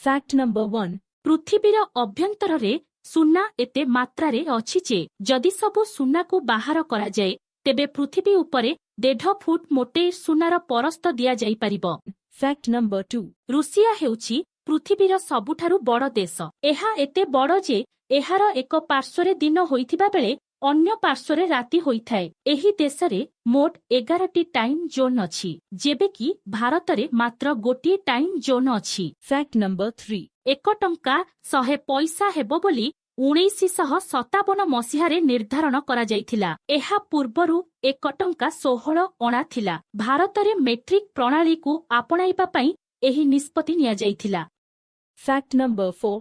Fact number 1. ପୃଥିବୀର ଅଭ୍ୟନ୍ତରରେ ସୁନା ଏତେ ମାତ୍ରାରେ ଅଛି ଯେ ଯଦି ସବୁ ସୁନାକୁ ବାହାର କରାଯାଏ, ତେବେ ପୃଥିବୀ ଉପରେ 1.5 ଫୁଟ ମୋଟେଇ ସୁନାର ପରସ୍ତ ଦିଆଯାଇପାରିବ। Fact number 2. Russia ହେଉଛି ପୃଥିବୀର ସବୁଠାରୁ ବଡ଼ ଦେଶ। ଏହା ଏତେ ବଡ଼ ଯେ ଏହାର ଏକ ପାର୍ଶ୍ୱରେ ଦିନ ହୋଇଥିବା ବେଳେ ଅନ୍ୟ ପାର୍ଶ୍ୱରେ ରାତି ହୋଇଥାଏ। ଏହି ଦେଶରେ ମୋଟ 11ଟି ଟାଇମ୍ ଜୋନ୍ ଅଛି, ଯେବେ କି ଭାରତରେ ମାତ୍ର ଗୋଟିଏ ଟାଇମ୍ ଜୋନ୍ ଅଛି। Fact number 3. 1 ଟଙ୍କା 100 ପଇସା ହେବ ବୋଲି 1957 ମସିହାରେ ନିର୍ଦ୍ଧାରଣ କରାଯାଇଥିଲା। ଏହା ପୂର୍ବରୁ 1 ଟଙ୍କା 16 ଅଣା ଥିଲା। ଭାରତରେ ମେଟ୍ରିକ୍ ପ୍ରଣାଳୀକୁ ଆପଣାଇବା ପାଇଁ ଏହି ନିଷ୍ପତ୍ତି ନିଆଯାଇଥିଲା। Fact number 4.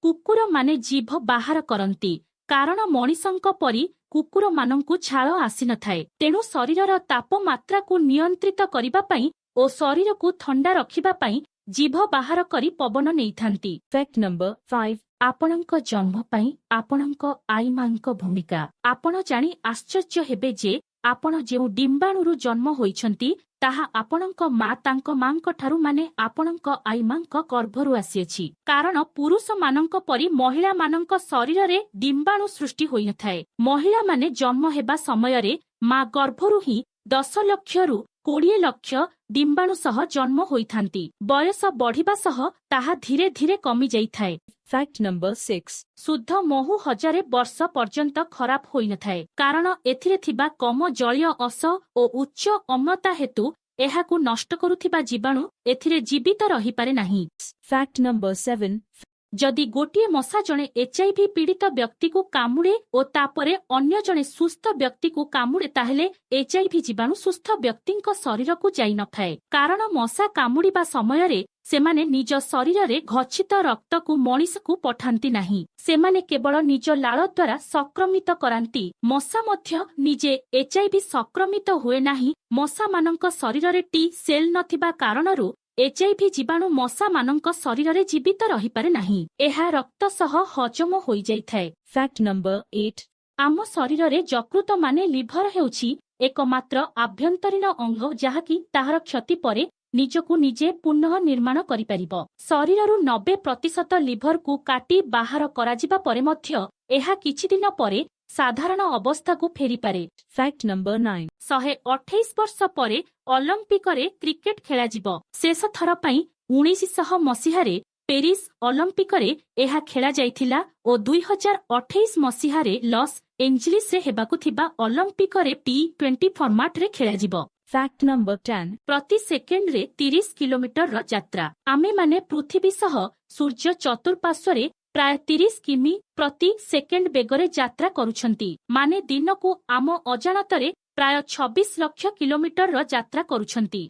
କୁକୁରମାନେ ଜିଭ ବାହାର କରନ୍ତି, କାରଣ ମଣିଷଙ୍କ ପରି କୁକୁରମାନଙ୍କୁ ଝାଳ ଆସିନଥାଏ। ତେଣୁ ଶରୀରର ତାପମାତ୍ରାକୁ ନିୟନ୍ତ୍ରିତ କରିବା ପାଇଁ ଓ ଶରୀରକୁ ଥଣ୍ଡା ରଖିବା ପାଇଁ ଜିଭ ବାହାର କରି ପବନ ନେଇଥାନ୍ତି। Fact number 5. ଆପଣଙ୍କ ଜନ୍ମ ପାଇଁ ଆପଣଙ୍କ ଆଈମାଙ୍କ ଭୂମିକା। ଆପଣ ଜାଣି ଆଶ୍ଚର୍ଯ୍ୟ ହେବେ ଯେ ଆପଣ ଯେଉଁ ଡିମ୍ବାଣୁରୁ ଜନ୍ମ ହୋଇଛନ୍ତି, ତାହା ଆପଣଙ୍କ ମା ତାଙ୍କ ମାଙ୍କଠାରୁ, ମାନେ ଆପଣଙ୍କ ଆଈମାଙ୍କ ଗର୍ଭରୁ ଆସିଅଛି। କାରଣ ପୁରୁଷମାନଙ୍କ ପରି ମହିଳାମାନଙ୍କ ଶରୀରରେ ଡିମ୍ବାଣୁ ସୃଷ୍ଟି ହୋଇନଥାଏ। ମହିଳାମାନେ ଜନ୍ମ ହେବା ସମୟରେ ମା ଗର୍ଭରୁ ହିଁ 10 ଲକ୍ଷରୁ 20 ଲକ୍ଷ ଡିମ୍ବାଣୁ ସହ ଜନ୍ମ ହୋଇଥାନ୍ତି। ବୟସ ବଢିବା ସହ ତାହା ଧୀରେ ଧୀରେ କମିଯାଇଥାଏ। Fact number 6. ଶୁଦ୍ଧ ମହୁ 1000 ବର୍ଷ ପର୍ଯ୍ୟନ୍ତ ଖରାପ ହୋଇନଥାଏ, କାରଣ ଏଥିରେ ଥିବା କମ ଜଳୀୟ ଅଂଶ ଓ ଉଚ୍ଚ ଅମ୍ଳତା ହେତୁ ଏହାକୁ ନଷ୍ଟ କରୁଥିବା ଜୀବାଣୁ ଏଥିରେ ଜୀବିତ ରହିପାରେ ନାହିଁ। Fact number 7. ଯଦି ଗୋଟିଏ ମଶା ଜଣେ ଏଚ୍ଆଇଭି ପୀଡ଼ିତ ବ୍ୟକ୍ତିକୁ କାମୁଡ଼େ ଓ ତାପରେ ଅନ୍ୟ ଜଣେ ସୁସ୍ଥ ବ୍ୟକ୍ତିକୁ କାମୁଡ଼େ, ତାହେଲେ ଏଚ୍ଆଇଭି ଜୀବାଣୁ ସୁସ୍ଥ ବ୍ୟକ୍ତିଙ୍କ ଶରୀରକୁ ଯାଇନଥାଏ, କାରଣ ମଶା କାମୁଡ଼ିବା ସମୟରେ ସେମାନେ ନିଜ ଶରୀରରେ ଗଚ୍ଛିତ ରକ୍ତକୁ ମଣିଷକୁ ପଠାନ୍ତି ନାହିଁ। ସେମାନେ କେବଳ ନିଜ ଲାଳ ଦ୍ୱାରା ସଂକ୍ରମିତ କରାନ୍ତି। ମଶା ମଧ୍ୟ ନିଜେ ଏଚ୍ଆଇଭି ସଂକ୍ରମିତ ହୁଏ ନାହିଁ। ମଶାମାନଙ୍କ ଶରୀରରେ ଟି ସେଲ୍ ନଥିବା କାରଣରୁ ଏଚ୍ଆଇଭି ଜୀବାଣୁ ମଶାମାନଙ୍କ ଶରୀରରେ ଜୀବିତ ରହିପାରେ ନାହିଁ। ଏହା ରକ୍ତ ସହ ହଜମ ହୋଇଯାଇଥାଏ। Fact number 8. ଆମ ଶରୀରରେ ଯକୃତ ମାନେ ଲିଭର ହେଉଛି ଏକମାତ୍ର ଆଭ୍ୟନ୍ତରୀଣ ଅଙ୍ଗ, ଯାହାକି ତାହାର କ୍ଷତି ପରେ ନିଜକୁ ନିଜେ ପୁନଃ ନିର୍ମାଣ କରିପାରିବ। ଶରୀରରୁ 90% ଲିଭରକୁ କାଟି ବାହାର କରାଯିବା ପରେ ମଧ୍ୟ ଏହା କିଛି ଦିନ ପରେ ସାଧାରଣ ଅବସ୍ଥାକୁ ଫେରିପାରେ। Fact number 9. 128 ବର୍ଷ ପରେ ଅଲମ୍ପିକରେ କ୍ରିକେଟ ଖେଳାଯିବ। ଶେଷ ଥର ପାଇଁ 1900 ମସିହାରେ ପେରିସ୍ ଅଲମ୍ପିକରେ ଏହା ଖେଳାଯାଇଥିଲା ଓ 2028 ମସିହାରେ ଲସ୍ ଏଞ୍ଜଲିସରେ ହେବାକୁ ଥିବା ଅଲମ୍ପିକରେ ଟି-20 ଫର୍ମାଟରେ ଖେଳାଯିବ। Fact number 10. ପ୍ରତି ସେକେଣ୍ଡରେ 30 କିଲୋମିଟରର ଯାତ୍ରା। ଆମେମାନେ ପୃଥିବୀ ସହ ସୂର୍ଯ୍ୟ ଚତୁଃପାର୍ଶ୍ୱରେ ପ୍ରାୟ 30 କିମି ପ୍ରତି ସେକେଣ୍ଡ ବେଗରେ ଯାତ୍ରା କରୁଛନ୍ତି, ମାନେ ଦିନକୁ ଆମ ଅଜାଣତରେ ପ୍ରାୟ 26 ଲକ୍ଷ କିଲୋମିଟରର ଯାତ୍ରା କରୁଛନ୍ତି।